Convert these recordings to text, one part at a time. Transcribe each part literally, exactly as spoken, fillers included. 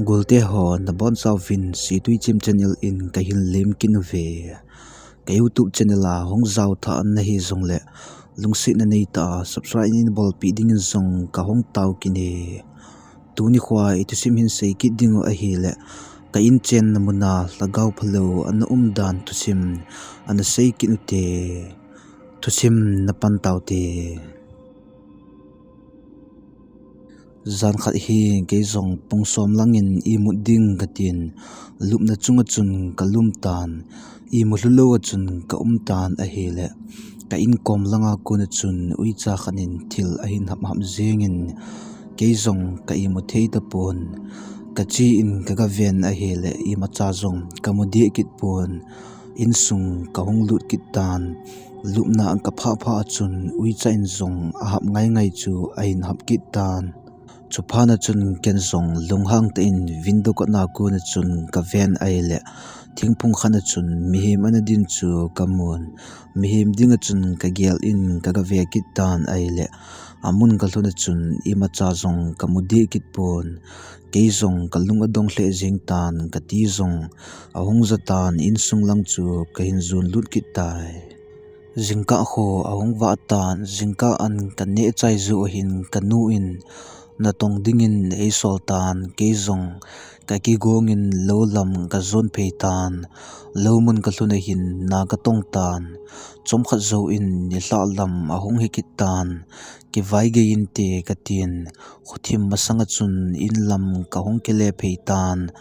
Golte ho, nabonchauvin Situi Chim channel in kahin lemkit uve. Ka YouTube channel a hung jaotha nahi jongle, lungsetna neitah a subscribe neibolpeh dingin jong kahung taokit e. Tuni khoa ithusim hin seikit dingu ahile, ka inchenna muna lhagao phalou ana umdan thusim ana seikit ute. Thusim napan taute. Jan khat hi kei jong pung som langin imut ding katin, lupna chunga chun kalum tan, imu lhulou a chun kaum tan ahile, ka inkom langa kona chun uicha khat in thil ahin haphap jengin, kei jong ka imu thei tapon. Kache in kagaven ahile, imacha jong kamu deh kit pon. Insung kahung lut kit tan, lupna kaphah phah a chun uicha in jong ahap ngai ngai chu ahin hap kit tan. Chuphat a chun ken jong lunghang tah in window kotna kona chun kaven ahile, thingphung khat a chun mihem ana din chu kamun. Mihem dinga chun kagel in kagave kit tan ahile, amun kalhun a chun imacha jong kamu deh kit pon. Kei jong kalung adong lheh jeng tan, kati jong ahung ja tan, insung lang chu kahin jon lut kit tai. Jingkah kho ahung vah tan, jingkah an kaneh chai jou ahin kanu in natong dingin eisol tan, kei jong kakigong in lou lam kajon phei tan. Lou mun kalhun ahin na katong tan. Chomkhat jouvin nilhah lam ahung hikit tan. Kivaigei inte katin, khothim masanga chun in lam kahung kile phei tan.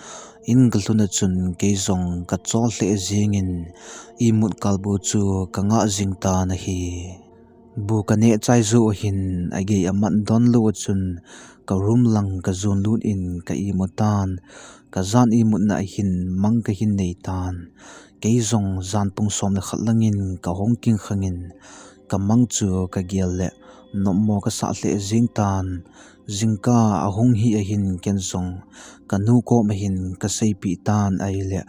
In kalhun a chun kei jong kachol lheh jengin, imut kalbu chu kangah jing tan ahi. Bu kaneh chai jou ahin, agei amat donlou a chun ka room lang kajon lut in ka imu tan. Kajan imutna ahin mang kahin nei tan. Kei jong jan pung som le khat langin kahung kingkhangin, kamang chu kagel le nopmo kasah lheh jeng tan. Jingkah ahung hi ahin ken jong kanu kom ahin kaseipeh tan ahile,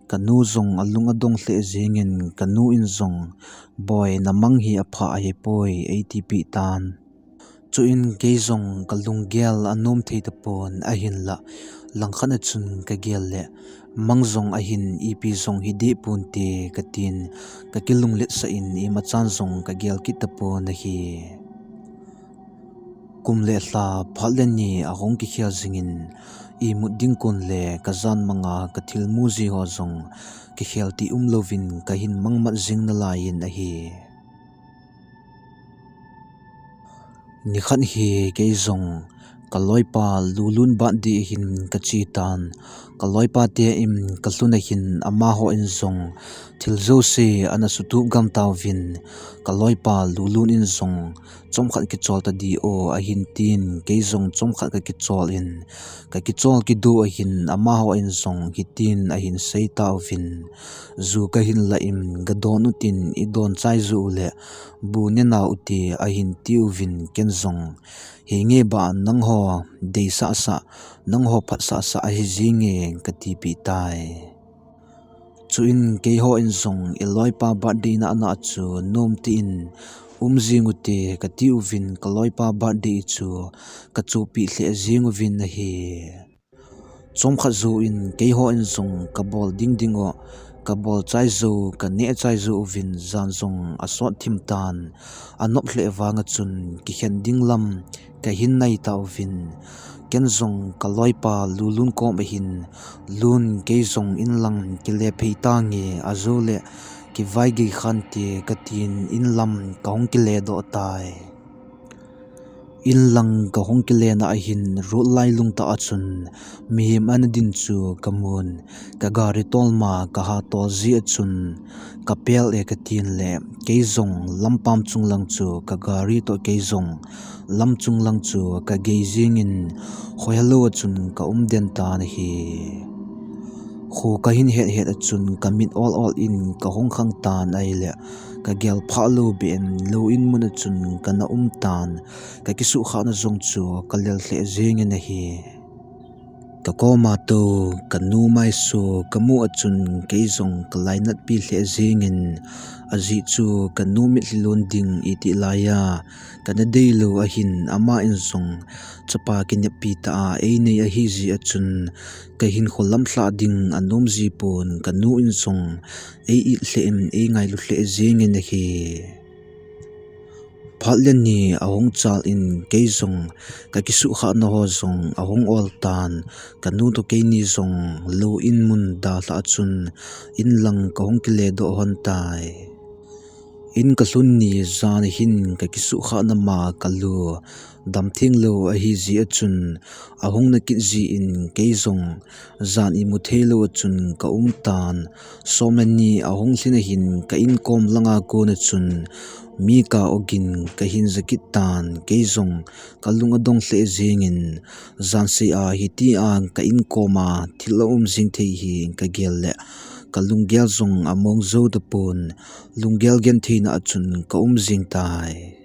kanu jong alung adong lheh jengin, kanu in jong, "Boi, namang hi apha ahipoi," eitipeh tan. Chuin kei jong kalunggel anom thei tapon, ahinla langkhat a chun kagel le, mang jong ahin, ipi jong hideh ponte katin, kakilungletsah in imachan jong kagel kit tapon ahi. Kum le lha, phat le ni ahung kikhel jingin, imut ding kon le kajan manga kathilmu ji ho jong kikhel ti umlouvin kahin mangmat jing nalaiyin ahi. Nikhat hi kei jong kaloipa Lulun birthday ahin kache tan. Kaloipa te in kalhun ahin, amaho in jong thil jouse ana sutup gam tauvin, kaloipa Lulun in jong chomkhat kichol tadi o ahin tin, kei jong chomkhat kakichol in, kakichol kit u ahin, amaho in jong hitin ahin sei tauvin, ju kahin lah in, gadon utin, idon chai jou u le bu ne nau ute ahin tiuvin, ken jong, "Henge ba, nangho deisahsah, nangho phatsahsah ahi jinge," katipeh tai. Chuin keiho in jong, "Iloipa birthday nahna chu nom tin um jing ute," katiuvin, kaloipa birthday chu kachopeh lheh jeng uvin ahi. Chomkhat jouvin keiho in jong kabol ding ding u, kabol chai jou, kaneh chai jou uvin, jan jong asot thim tan, anop lheh vanga chun kikhen ding lam kahin nai tauvin, ken jong kaloipa Lulun kom ahin, "Lun, kei jong inlang kile phei tange, ajole kivaigei khante," katin inlam kahung kile doh tai. Inlang kahung kilena ahin, road lailung tah a chun mihem ana din chu kamun, kagari tolma kaha tol jeh a chun kapel e katin le, kei jong lampam chung lang chu kagari toh kei jong lam chung lang chu kagei jingin, khohelou a chun kaum den tan ahi. Kho kahin het het a chun kamit ol ol in kahung khang tan ahile, kagel phah lou beh in lou in mun a chun kana um tan, kakisuhkhahna jong chu kalel lheh jengin ahi. Ka koma tou, ka nu maisu ka mu a chun kei jong ka lainatpi lheh jengin, ajeh chu ka nu mitlhi lon ding iti laiya ka na deilou ahin, ama in jong chapa kineppi tah a einei ahi jeh a chun ka hinkho lamlhah ding anom jipon, ka nu in jong ei it lheh in ei ngailu lheh jengin ahi. Phat le ni ahung chal in kei jong ka kisuhkhahna ho jong ahung ol tan, ka nu toh keini jong lou in mun dalhah a chun in lang ka hung kile doh hon tai. In ka lhun ni jan hin ka kisuhkhahna ma ka lu damtheng lou ahi jeh a chun ahung na kit jin kei jong jan imu theilou a chun ka um tan. Som le ni ahung lhin ahin ka inkom langa kon a chun mi ka ogin ka hin ja kit tan, kei jong ka lung adong lheh jengin, jan sei a hitia ka inkom a thil aum jeng thei hi ka gel le ka lunggel jong among jou tapon, lunggel gentheina a chun ka um jeng tai.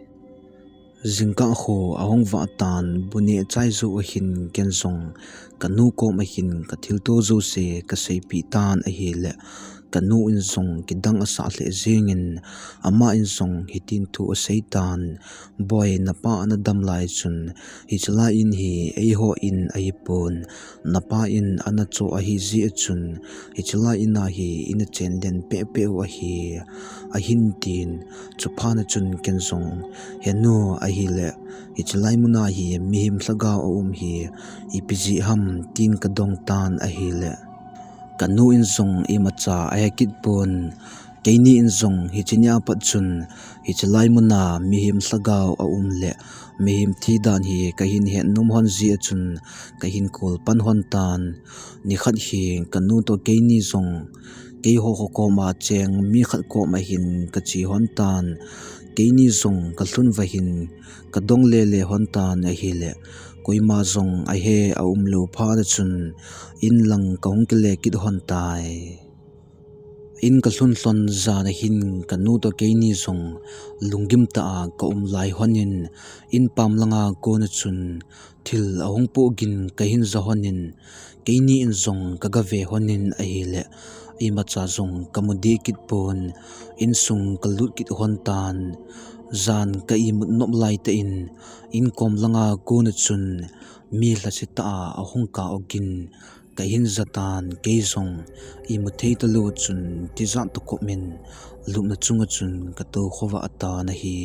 Jingkah kho ahung vah tan, bu neh chai jou ahin ken jong ka nu kom ahin ka thilto jouse ka seipeh tan ahile, ka nu in jong kidang asah lheh jengin, ama in jong hitin thu asei tan, Boi, napa ana dam lai chun, hiche lai in hi eiho in ahipon, napa in ana cho ahi jeh a chun, hiche lai in a hi ina chen den pehpeh u ahi, ahin tin, chuphat na chun ken jong, He nu, ahile, hiche lai mun a hi mihem lhagao aum hi ipi jeh ham, tin ka dong tan ahile, ka nu in jong imacha ahe kit pon, keini in jong hiche nia pat chun hiche lai mun a mihem lhagao aum le mihem thi dan hi ka hin het nom hon jeh a chun ka hin kol pan hon tan. Nikhat hi ka nu toh keini jong keiho kho koma cheng mi khat koma hin ka che hon tan. Keini jong ka lhun va hin ka dong lele hon tan ahile, koima jong ahe aum lou phat a chun in lang ka hung kile kit hon tai. In ka lhun lhon jan a hin ka nu toh keini jong lunggim tah a ka um lai hon in, in pam langa kon a chun thil ahung pohgin ka hin ja hon in, keini in jong ka gave hon in ahile, imacha jong ka mu deh kit pon, insung ka lut kit hon tan. Jan ka imut nop lai tah in, inkom langa kon a chun mi lhasetah a ahung ka ogin ka hin ja tan, kei jong imu thei talou chun tijat toh kop in lupna chunga chun ka tou khovah tan ahi.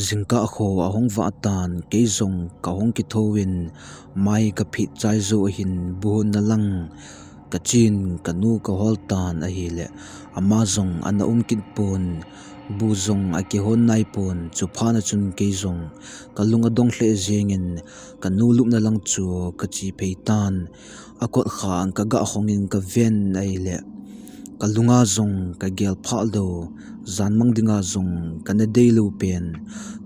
Jingkah kho ahung vah tan, kei jong ka hung kithou in mai ka phit chai jou ahin bu hon na lang ka chen ka nu ka hol tan ahile, ama jong ana um kit pon, bu jong akihon nai pon, chuphat na chun kei jong ka lung adong lheh jengin ka nu lupna lang chu ka che phei tan. Akot kha ka ga khong in ka ven ahile, ka lunga jong ka gel phah lou, jan mang dinga jong ka na deilou pen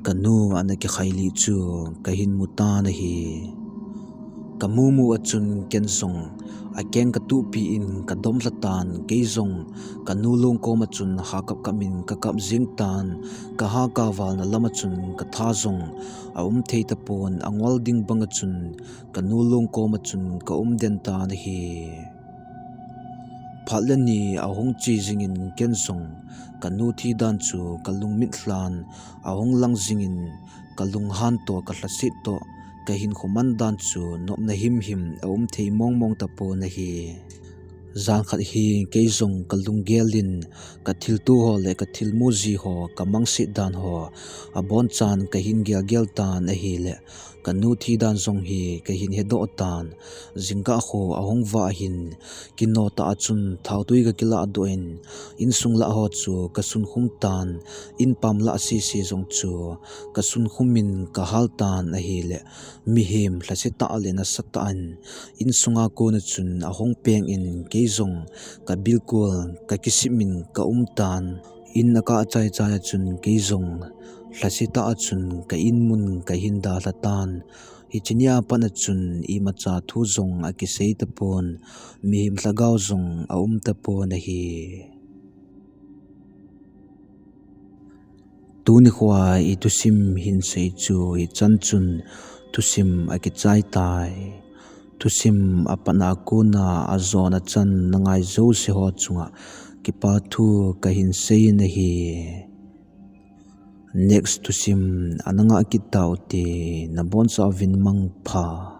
ka nu ana kikhai lih chu ka hin mu tan ahi. Ka mumu a chun ken jong akeng ka tuhpi in ka dom lha tan, kei jong ka nu long kom a chun ha kap kap in ka kap jeng tan, ka ha ka valna lam a chun ka tha jong aum thei tapon, angol ding bang a chun ka nu long kom a chun ka um den tan ahi. Phat le ni ahung che jingin ken jong ka nu thi dan chu ka lungmit lhan ahung lang jingin, ka lunghan toh ka lhaset toh ka hinkho man dan chu nopna himhim aum thei mong mong tapon ahi. Jan khat hi kei jong ka lunggel in ka thilto ho le ka thilmu ji ho ka mangset dan ho abonchan ka hin gelgel tan ahile, ka nu thi dan jong hi ka hin hedoh tan. Jingkah kho ahung vah hin, kino tah a chun thaotui ka kilah doh in, insung lah ho chu ka sunkhum tan, in pam lah sese jong chu ka sunkhum in ka hal tan ahile, mihem lhasetah le nasatah in insunga kon a chun ahung peng in kei jong ka bilkol ka kisip in ka um tan. In akah chai chai a chun kei jong lhasetah a chun ka in mun ka hin dalha tan. Hiche nia pat a chun imacha thu jong akisei tapon, mihem lhagao jong aum tapon ahi. Tuni khoa i thusim hin sei chu hichan chun thusim akichai tai. Thusim apatna a kona ajona chan nangai jouse ho chunga kipa thu kahin seiyin ahi. Next thusim ana ngah kit taute, nabonchauvin mangpha.